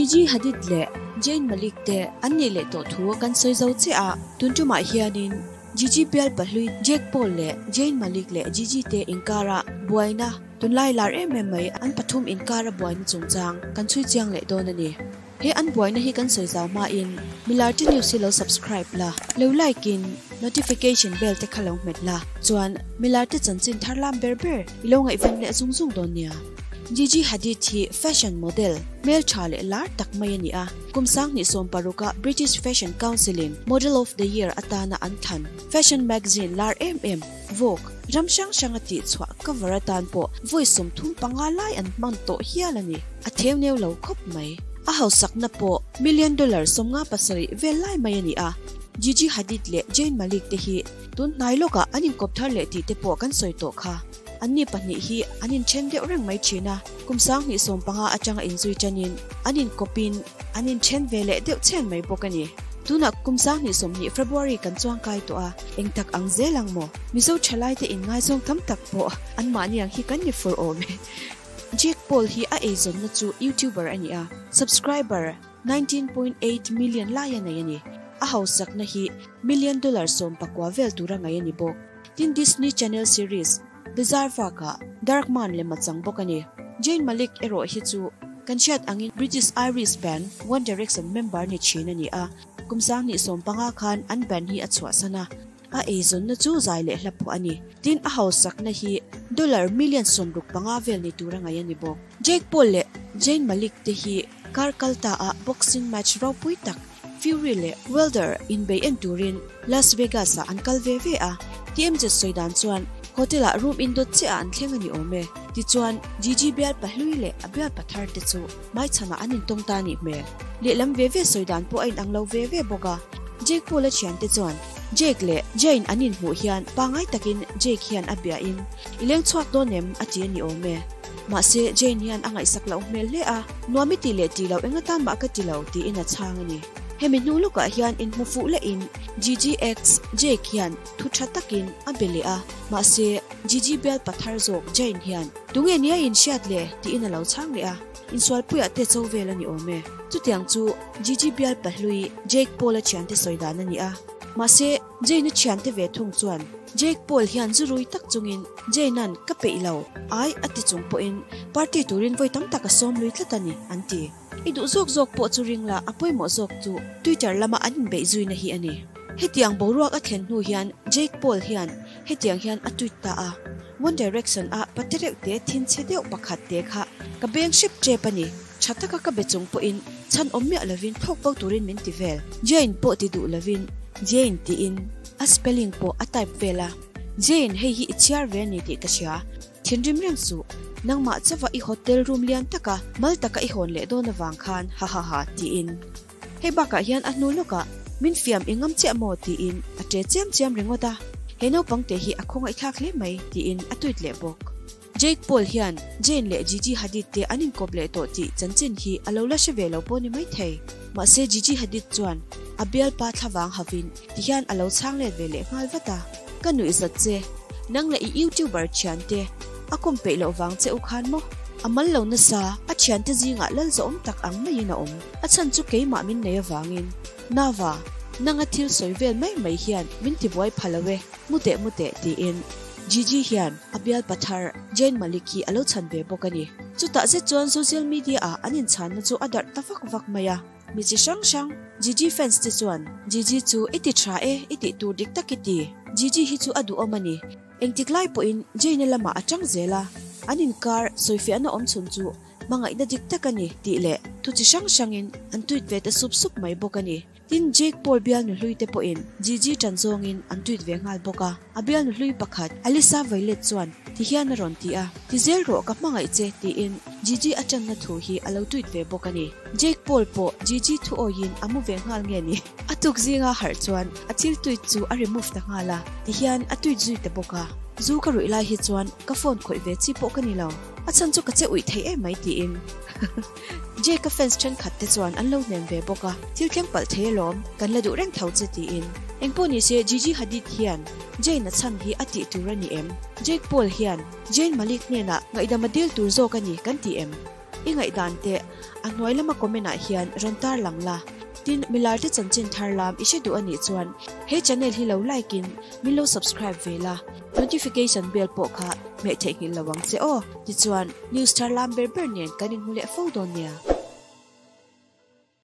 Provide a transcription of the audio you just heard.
Gigi Hadid leh Zayn Malik te an nih leh tawh thu kan sawi zo chiah a, tun tumah hianin Gigi bial pahlui Jake Paul leh Zayn Malik leh Gigi te inkara buaina tunlai lar em em mai an pathum inkara buaina chungchang kan chhui chiang leh dawn a ni. He an buaina hi kan sawi zau hmain Milarte News hi lo subscribe la, lo like in notification bell te kha lo hmet la, chuan Milarte chanchin thar lam ber ber i lo ngaihven leh zung zung dawn nia. Gigi Hadid hi fashion model, hmeltha leh lar tak mai a ni a, kum 2016 a British Fashion Council in Model of the Year atana an thlan fashion magazine lar em em Vogue ram hrang hrang a tihchhuah cover atan pawh vawi 35 lai an hman tawh hial a ni. A theuneu lo khawp mai. A hausakna pawh million dollar 57 vel lai mai a ni a. Gigi Hadid leh Zayn Malik te hi tun hnai lawkah an inkawp thar leh tih te pawh kan sawi tawh kha. Anni pahnih hi an inthen deuh reng mai thin a, kum 2015 atanga inzui tanin an inkawpin an inthen ve leh deuh chhen mai bawk a ni. Tunah kum 2020 February kan chuang kai tawh a, eng tak ang zel ang maw? Mizo thalai te inngaizawng tam tak pawh anmahni ang hi kan ni fur awm e. Jake Paul hi a eizawnna chu YouTuber a ni a, subscriber 19.8 million lai a nei a ni. A hausakna hi million dollar 19 vel tura ngai a ni bawk. Tin Disney Channel series Bizarre Vaka Darkman lem a chang bawk a ni. Zayn Malik erawh hi chu kan hriat angin British Irish band One Direction member ni thin a ni a, kum 2015 khan an band hi a chhuahsan a. A eizawnna chu zai leh hla phuah a ni. Tin a hausakna hi dollar million 65 vel ni tura ngai a ni bawk. Jake Paul leh Zayn Malik te hi kar kalta a boxing match ropui tak Fury leh Wilder inbei en turin Las Vegas ah an kal ve ve a. TMZ sawi dan chuan hotel ah room indawt chiah ah an thleng a ni awm e. Tichuan Gigi bial pahlui leh a bial pathar te chu hmaichhanah an intawng ta nih hmel. Lehlam ve ve sawi dan pawh a inang lo ve ve bawk a. Jake Paul a thiante chuan Jake leh Jane an inhmuh hian pangai takin Jake hian a bia in i leng chhuak dawn em a ti a ni awm e. Mahse Jane hian a ngaihsak loh hmel hle a, nuam i ti leh ti lo eng atan mah ka ti lo tiin a chhang a ni. Hemi hnu lawkah hian inhmu fuh lehin Gigi ex Jake hian thu tha takin a be leh a, mahse Gigi bial pathar zawk Jane hian tunge nia inhriat le tiin a lo chhang leh a, insualpuiah te cho vel a ni awm e. Chutiang chu Gigi bial pahlui Jake Paul a thiante sawi dan a ni a, mahse Jane a thiante ve thung chuan Jake Paul hian zu rui tak chungin Jane an ka peih lo ai a ti chung pawhin party turin vawi tam tak a sawm lui tlat a ni an ti. I duh zawk zawk pawh chu ring la a pawimawh zawk chu Twitter lama an inbeih zuina hi a ni. Hetiang boruak a thlen hnu hian Jake Paul hian hetiang hian a tweet ta a, One Direction a pate reuh te thin chhe deuh pakhat te kha ka beng hrep tep a ni. Tha taka ka be chung pawhin chhan awm miah lovin thlawk bo turin min ti vel. Jane pawh ti duh lovin Jane tiin a spelling pawh a type vel a. Jane hei hi i chhiar ve a ni tih ka hria. Thinrim reng suh. Nangmah chauha i hotel room lian taka mal taka i hawn leh dawn avang khan hahaha tiin. Hei bakah hian a hnu lawkah min fiam i ngam chiah maw tiin a ṭe chiam chiam ringawt a. He naupang te hi a khawngaihthlak hle mai tiin a tweet leh bawk. Jake Paul hian Jane leh Gigi Hadid te an inkawp leh tawh tih chanchin hi a lo la hre ve lo pawh ni maithei. Mahse Gigi Hadid chuan a bialpa thlavang havin tihian a lo chhang let ve leh nghal vat a. Ka nuih zat che, nang leh i YouTuber thiante a kawm peih loh vang che u khan maw? A mal lo nasa, a thiante zingah lal zawhawm tak ang maiin a awm. A chhan chu keimah min nei avangin. Nava, nanga thil sawi vel mai mai hian min tibuai pha lo e, mu teh mu teh tiin Gigi hian a bial pathar Zayn Malik hi a lo chhan ve bawk a ni. Chutah zet chuan social media ah an inchhanna chu a darh ta vak vak mai a. Mi chi hrang hrang Gigi fans te chuan Gigi chu i ti tha e, i tih tur dik tak i ti. Gigi hi chu a duhawm a ni. Engtik lai pawhin Jane-a lamah a tang zel a, an inkar sawifiahna awm chhun chu hmangaihna dik tak a ni tih leh thu chi hrang hrangin an tweet ve ta sup sup mai bawk a ni. Tin Jake Paul bial nu hlui te pawhin Gigi tan zawngin an tweet ve nghal bawk a. A bial nu hlui pakhat Alissa Violet chuan ti hian a rawn ti a, Ti zel rawh ka hmangaih che tiin Gigi a tanna thu hi a lo tweet ve bawk a ni. Jake Paul pawh Gigi thu awiin a mu ve nghal nge ni? A tuk zinga harh chuan a thil tweet chu a remove ta nghal a, ti hian a tweet zui ta bawk a. Zu ka ruih lai hi chuan ka phone khawih ve chi pawh ka ni lo, a chhan chu ka che uih thei em mai tiin. Jake a fans thenkhat te chuan an lo hnem ve bawk a, thil thleng palh thei alawm, kan la duh reng tho che tiin. Engpawh ni se Gigi Hadid hian Jane a chhan hi a tih tur a ni em? Jake Paul hian Jane Malik hnenah ngaihdam a dil tur zawk a ni kan ti em? I ngaihdan te a hnuai lama comment ah hian rawn tarlang la. Tin, milar te chanchin thar lam i hre duh anih chuan he channel hi lo like in min lo subscribe ve la, notification bell pawh kha hmeh theihnghilh lo ang che aw. Tichuan, news thar lam ber ber nen kan inhmu leh fo dawn nia.